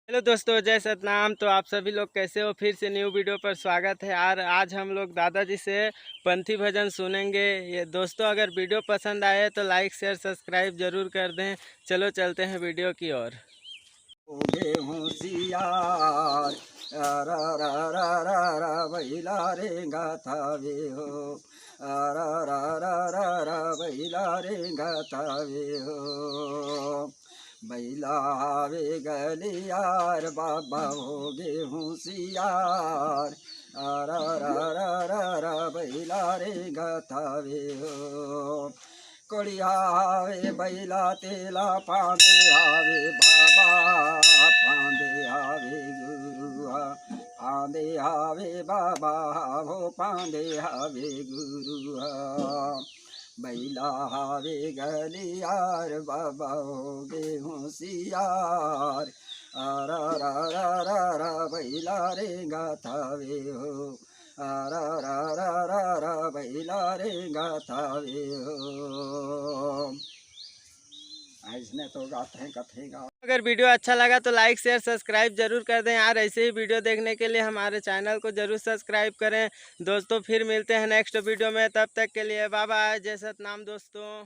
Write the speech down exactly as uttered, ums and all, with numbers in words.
Hello दोस्तों, जय सतनाम। तो आप सभी लोग कैसे हो? फिर से न्यू वीडियो पर स्वागत है। यार, आज हम लोग दादाजी से पंथी भजन सुनेंगे। ये दोस्तों, अगर वीडियो पसंद आए तो लाइक, शेयर, सब्सक्राइब जरूर कर दें। चलो, चलते हैं वीडियो की ओर। होगे होशियार, अरा रा रा रा रा, बैला रेंगत हवे हो, अरा रा रा रा रा, बैला रेंगत हवे हो। बैला हवे गलियार, बाबा होगे होशियार, अरा रा रा रा रा, बैला रेंगत हवे हो। कोड़िया हवे बैला तेला, फांदे हवे बाबा, फांदे हवे गुरु हा, फांदे हवे बाबा, हो फांदे हवे गुरु हा। बैला हवे गलियार, बाबा होगे होशियार, अरा रा रा रा रा, बैला रेंगत हवे हो, अरा रा रा रा रा, बैला रेंगत हवे हो। अइसने तो गाथे कथे गा। अगर वीडियो अच्छा लगा तो लाइक, शेयर, सब्सक्राइब जरूर कर दें यार। ऐसे ही वीडियो देखने के लिए हमारे चैनल को जरूर सब्सक्राइब करें। दोस्तों, फिर मिलते हैं नेक्स्ट वीडियो में, तब तक के लिए बाय बाय, जय सतनाम दोस्तों।